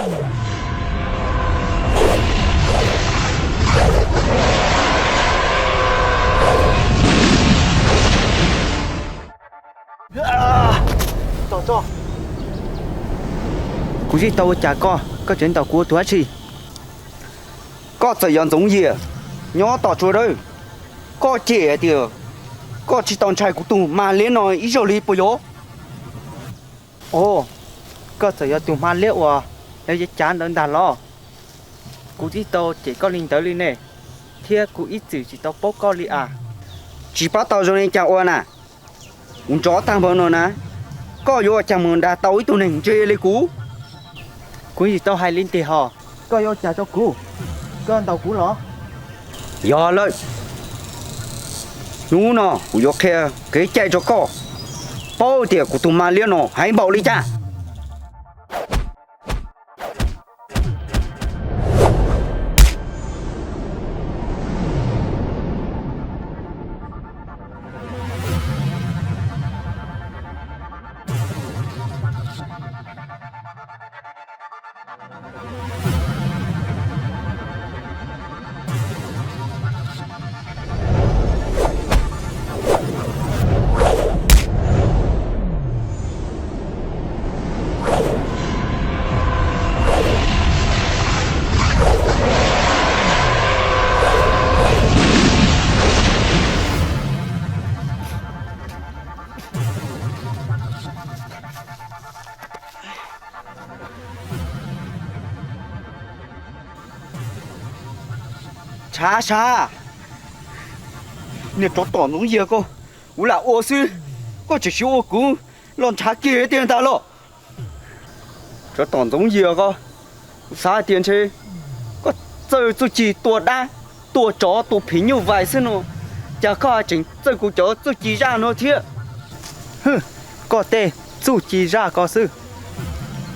Kuv tsis tau ua cas koj, koj tseem ntaus kuv ua tus dab tsi? Koj txawm yog Ntxoov Yias nyob tom tsua dawb, koj cem hais tias koj tsis tau ntshai kuv tus hma liab no ib zaug li puas yog? Os, koj txawm yog tus hma liab uas lawv cav ntawd ntag los? Kuv tsis tau cem koj li ntawd li ne, thiab kuv ib txwm tsis tau paub koj li as. Tsis paub tau zoo li cas ua na? Kuv nrov tag npaum no na, koj yuav ua cas mus dag tau ib tug neeg ntse li kuv? Kuv tsis tau hais li ntag hos, koj yuav ua cas rau kuv? Koj ntaus kuv los? Yog lawm, hnub no kuv yuav qhia kev cai rau koj paub tias kuv tus hma liab no heev npaum li cas. Tshav sab, niag tsov tom Ntxoov Yias ko, kuv lam ua xwb, koj tseem sim ua kuv los ntshav kiag tiag ntag los? Tsov tom Ntxoov Yias ko, kuv xav hais tias ntshe koj txawj txuj ci tua dab, tua tsov, tua phim nyuj vais xwb no, cas koj tseem txawj kuv cov txuj ci zaj no thiab? Hwj, koj tej txuj ci zaj ko xwb,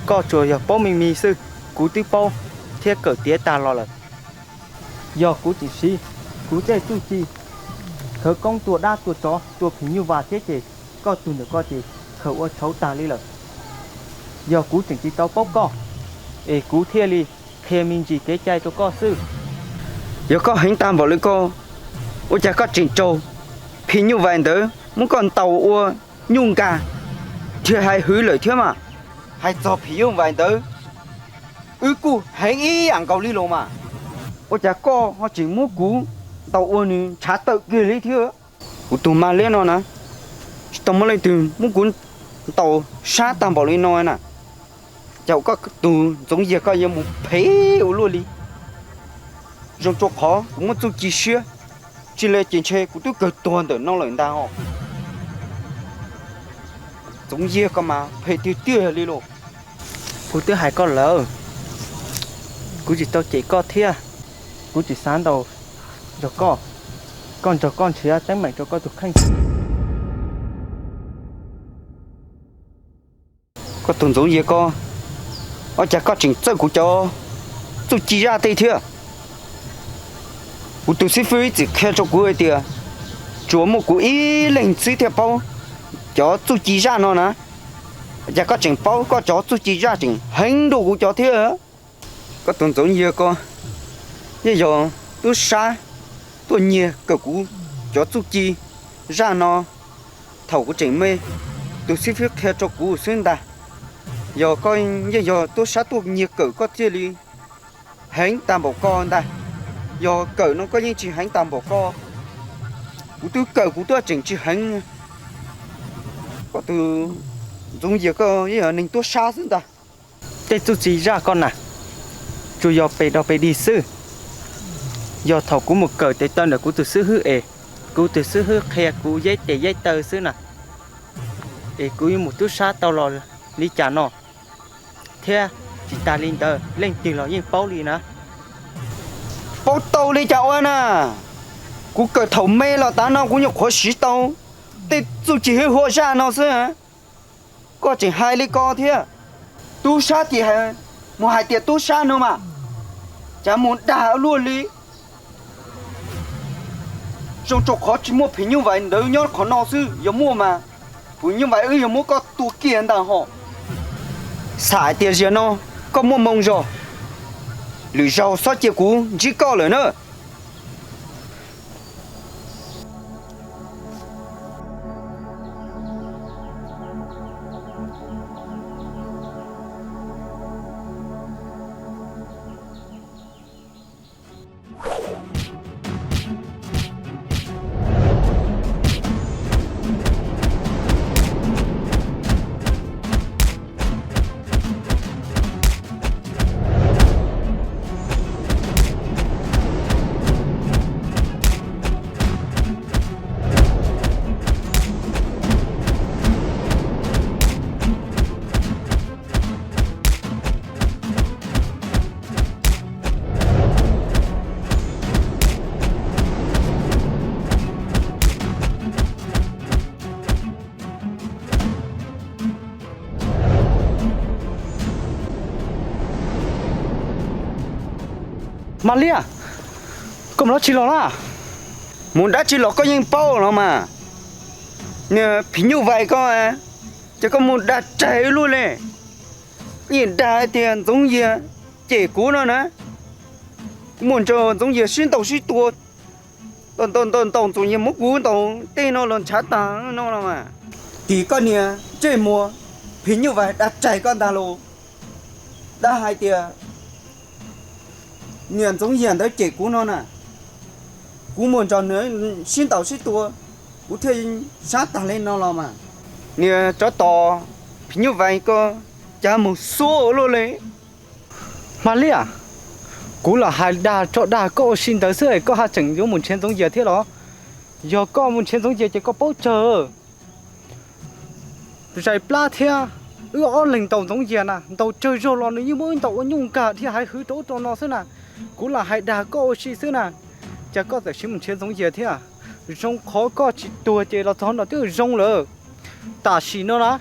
koj tsuas yog paub me me xwb, kuv twb paub thiab kawm tiav tag los lawm. Yog kuv tseem siv kuv tej txuj ci khawv koob tua dab tua tsov tua phim nyuj vais thiab ces koj tus ntawm koj ces khaws ua tshauv tag li lawm. Yog kuv tseem tsis tau paub koj, es kuv thiaj li qhia me ntsis kev cai rau koj xwb. Yog koj heev tag npaum li ko, ua cas koj tseem raug phim nyuj vais ntawd muab koj ntaus ua nyuj nkag, dhia hais hwv lawm thiab mas? Hais txog phim nyuj vais ntawd, wb kuj heev ib yam nkaus li los mas. Ua cas koj ho tseem muab kuv ntaus ua nws ntshav tawm kiag li thiab? Kuv tus hma liab no na, tsis tau muaj leej twg muab kuv ntaus sab tag npaum li no na. Cas koj tus Ntxoov Yias koj yuav mus phem ua luaj li. Zoo rau qhov kuv muaj txuj ci siab, tsis li ces ntshe kuv twb kawg tuag ntawm no lawm ntag os. Ntxoov Yias koj mas phem tiag tiag li los. Kuv twb hais koj lawm, kuv tsis tau cem koj thiab, kuv tsis xav ntaus nrog koj, koj nrog koj nrhiav teeb meem rau koj tus kheej. Koj tus Ntxoov Yias ko, ua cas koj tseem txawj kuv cov txuj ci zaj tej thiab? Kuv tus xib fwb ib txwm qhia rau kuv hais tias tsuas muaj kuv ib leeg xwb thiaj paub cov txuj ci zaj no na. Ua cas koj tseem paub koj cov txuj ci zaj tseem heev dua kuv cov thiab? Koj tus Ntxoov Yias ko, yeej yog tub sab tuaj nyiag kawm kuv cov txuj ci zaj no thaum kuv tseem me, tus xib fwb qhia rau kuv xwb ntag. Yog koj yeej yog tub sab tuaj nyiag kawm koj thiaj li heev tag npaum ko ntag. Yog kawm no koj yeej tsis heev tag npaum ko. Kuv twb kawm kuv twb tseem tsis heev. Koj tus Ntxoov Yias ko yeej yog neeg tub sab xwb ntag. Tej txuj ci zaj koj na, tsuas yog pes dog pes dig xwb. Yog thaum kuv mus kawm tes taw ntawm kuv tus xib hwb es kuv tus xib hwb qhia kuv yeb tes yeb taw xwb na, es kuv yuav mus tub sab tau los li cas no. Thiab tsis tas li ntawd leej twg los yeej paub li na. Paub tau li cas ua na? Kuv kawm thaum me los tav no kuv nyuam qhuav siv tau tej txuj ci hwj huam zaj no xwb. Koj tseem hais li ko thiab. Tub sab ces mus hais tias tub sab no mas, cas mus dag luaj li. Zoo rau qhov tsis muaj phim nyuj vais ntawd nyob qhov no xwb, yog muaj mas phim nyuj vais wb yog muab koj tua kiag ntag hos. Xam hais tias ziag no Koj muaj moo zog, lwm zaug txhob cia kuv ntsib koj lawm na. Mas Liab, koj mus dab tsi los na? Mus dab tsi los koj yeej paub los mas. Niag phim nyuj vais ko, ces koj mus dag raig wb luaj li. Koj yeej dag hais tias Ntxoov Yias cem kuv no na. Kuv mus nrog Ntxoov Yias sib ntaus sib tua, ntaus ntaus ntaus Ntxoov Yias muab kuv ntaus tej no los ntshav tag no los mas. Tim koj niag ntsej muag phim nyuj vais dag raig koj ntag los, dag hais tias niag Ntxoov Yias ntawd cem kuv no na. Kuv mus nrog nws sib ntaus sib tua, kuv thiaj sab tag li no los mas. Niag tsov tom phim nyuj vais ko, cas mus xuab ua luaj li. Mas Liab, kuv lam hais dag tso dag koj ua si ntawd xwb es koj haj tseem yuav mus nrhiav Ntxoov Yias thiab los? Yog koj mus nrhiav Ntxoov Yias ces koj paub tsawg. Zais Plab thiab wb ob leeg ntaus Ntxoov Yias na, ntaus tsawg zaug los nws yeej muab wb ntaus ua nyuj nkag dhia haiv hwv rau ub rau no xwb na. Kuv lam hais dag koj ua si xwb na, cas koj txawm siv mus nrhiav Ntxoov Yias thiab? Zoo qhov koj tsis tuag ces los txog no twb zoo lawm. Tam sim no na,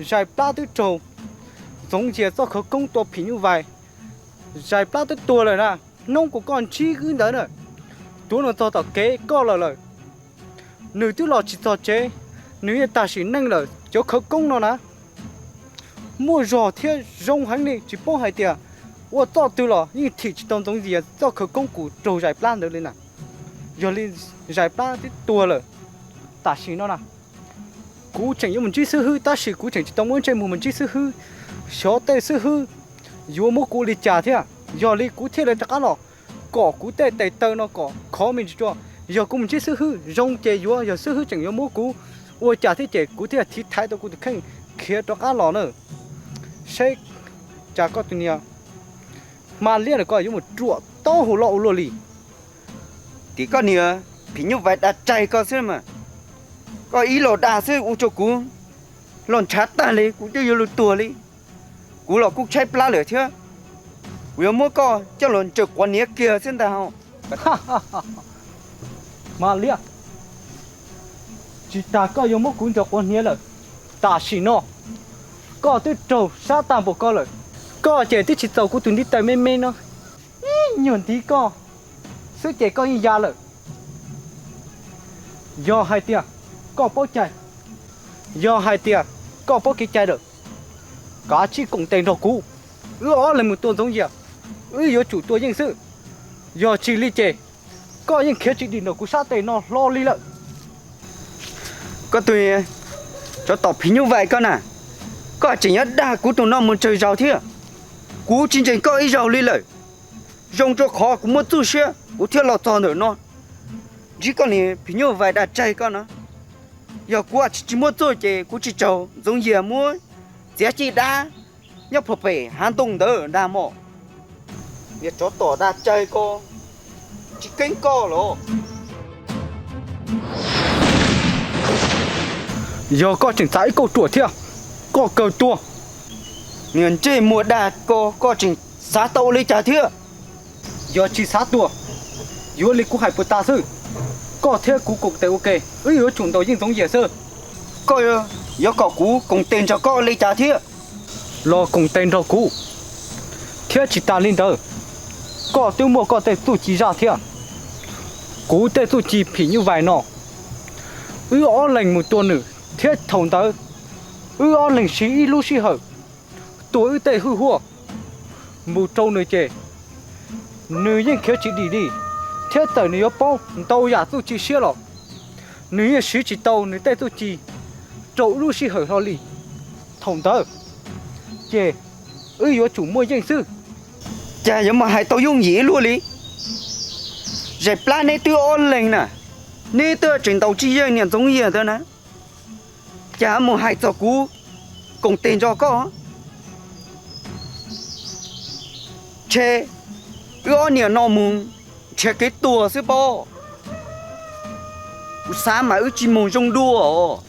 Zais Plab twb raug Ntxoov Yias txoj khawv koob tua phim nyuj vais, Zais Plab twb tuag lawm na. Hnub uas koj ntsib wb ntawd na, tuav nws txog tom kev koj lawm lawm. Nws twb los tsis txog tsev, nws yeej tag sim neej lawm. Cov khawv koob no na, muaj zog thiab zoo heev li, tsis paub hais tias ua txoj twg los yeej thim tsis tau Ntxoov Yias txoj khawv koob kuv raug Zais Plab ntawd li na. Yog li Zais Plab twb tuag lawm. Tam sim no na, kuv tseem yuav mus ntsib xib hwb tab sis kuv tseem tsis tau muaj ntsej muag mus ntsib xib hwb, xyov tej xib hwb yuav muab kuv li cas thiab. Yog li kuv thiaj li rov qab los kom kuv tej tes taw no kom khov me ntsis tso. Yog kuv mus ntsib xib hwb zoo ces yuav, yog xib hwb tseem yuav muab kuv ua cas thiab ces kuv thiaj tiv thaiv tau kuv tus kheej khiav rov qab los na. Saib cas koj tus niag Hma Liab ntawm koj yuav mus ruam taub hau loj ua luaj li. Tim koj niag phim nyuj vais dag raig koj xwb mas. Koj ib los dag xwb ua rau kuv los ntshav tag li, kuv twb yuav luag tuag li. Kuv los kuj tshaib plab lawm thiab. Kuv yuav muab koj coj los ntsaws quav hniav kiag xwb ntag. Hma Liab, tsis tas koj yuav muab kuv ntsaws quav hniav lawm, tam sim no koj twb raug sab tag npaum ko lawm. Koj ces twb tsis txaus kuv tus ntiv taw me me no, ib nyuag ntiv koj xwb ces koj yeej ya lawm. Yog hais tias koj paub cai, yog hais tias koj paub kev cai lawm, kav tsij koom tes nrog kuv, wb ob leeg mus tua Ntxoov Yias, wb yuav tsum tua yeej xwb. Yog tsis li ces koj yeej khiav tsis dim ntawm kuv sab tes no hlo li lawm. Koj tus tsov tom phim nyuj vais koj na, koj tseem yuav dag kuv tus no mus tsawg zaus thiab? Kuv tsis ntseeg koj ib zaug li lawm. Zoo rau qhov kuv muaj txuj siab kuv thiaj los txog ntawm no. Ntsib koj niag phim nyuj vais dag raig koj no, yog kuv tsis muaj txuj ces kuv tsis raug Ntxoov Yias muab txiav cij dab nyob puag pem hav ntoo ntawd ntag mog. Niag tsov tom dag raig ko, tsis keeb koj los? Yog koj tseem txav ib kauj ruam thiab, koj kawg tuag. Niag ntsej muag dag ko, koj tseem xav tau ua li cas thiab? Yog tsis xav tuag, yuav li kuv hais puas tas xwb. Koj thiab kuv koom tes ua ke, wb yuav tsum ntaus yeej Ntxoov Yias xwb. Koj yuav kom kuv koom tes nrog koj ua li cas thiab? Los koom tes nrog kuv, thiab tsis tas li ntawd, koj twb muaj koj tej txuj ci zaj thiab. Kuv tej txuj ci phim nyuj vais no, wb ob leeg mus tua nws thiab thaum ntawd wb ob leeg siv ib lub sij hawm tua wb tej hwj huaj. mus rau nws ces nws yeej khiav tsis dim li, thiab txawm nws yuav paub ntau yam txuj ci siab los nws yeej siv tsis tau nws tej txuj ci rau lub sij hawm hlo li. Thaum ntawd ces wb yuav tsum muaj yeej xwb. Cas yuav mus hais tau yooj yim ib luaj li? Zais plab, neb twb ob leeg na, neb twb tseem ntaus tsis yeej niam Ntxoov Yias ntawd na, cas mus hais txog kuv koom tes nrog koj? Ntshe wb ob niam no mus nrhiav kev tuag xwb pob. Kuv xav mas wb tsis mus zoo dua os.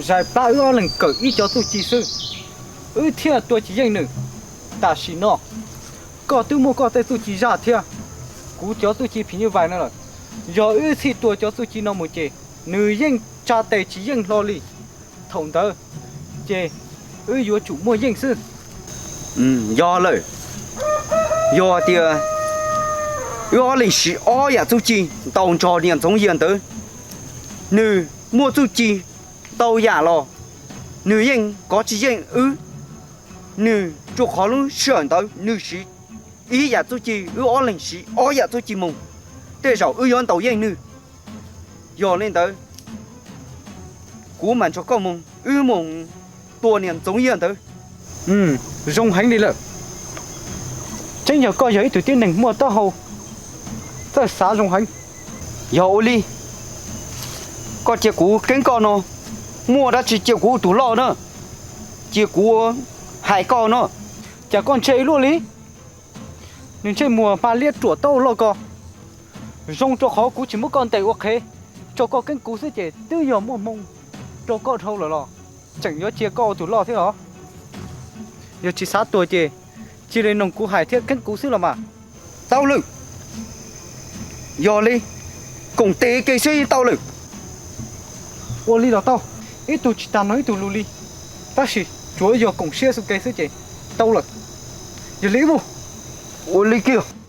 Zais plab, wb ob leeg kawm ib cov txuj ci xwb, wb thiaj tua tsis yeej nws. Tam sim no koj twb muaj koj tej txuj ci zaj thiab kuv cov txuj ci phim nyuj vais no lawm. Yog wb txhij tua cov txuj ci no mus ces nws yeej tsa tes tsis yeej hlo li. Thaum ntawd ces wb yuav tsum muaj yeej xwb. Yog lawm, yog tias wb ob leeg siv ob yam txuj ci ntaus nrog niam Ntxoov Yias ntawd, nws muaj txuj ci ntau yam los nws yeej kov tsis yeej wb. Nws rua qhov lub sij hawm ntawd nws siv ib yam txuj ci, wb ob leeg siv ob yam txuj ci mus, tej zaum wb yuav ntaus yeej nws. Yog li ntawd, kuv mam nrog koj mus, wb mus tua niam Ntxoov Yias ntawd. Zoo heev li lawm. Tseeb yog koj yog ib tug tib neeg muaj taub hau, txawj xav zoo heev. Yog ua li, koj cia kuv keeb koj no, muaj dab tsi cia kuv ua tus loj na, cia kuv hais koj no. Cas koj ntshai ib luaj li? Nws ntsej muag hma liab ruam taub hau loj ko. Zoo rau qhov kuv tsis muab koj ntes ua qhev, tso koj keeb kuv xwb ces twb yog muaj hmoo rau koj dhau lawm los tseem yuav cia koj ua tus loj thiab los? Yog tsis xav tuag ces cia li noog kuv hais thiab keeb kuv xwb los mas. Tau lawm, yog li koom tes ke xwb tau lawm. Ua li los tau, ib tug tsis tas noog ib tug lus li, tab sis tsuav yog koom siab xu ke xwb ces tau lawm. Yog li wb mus. Ua li kiag.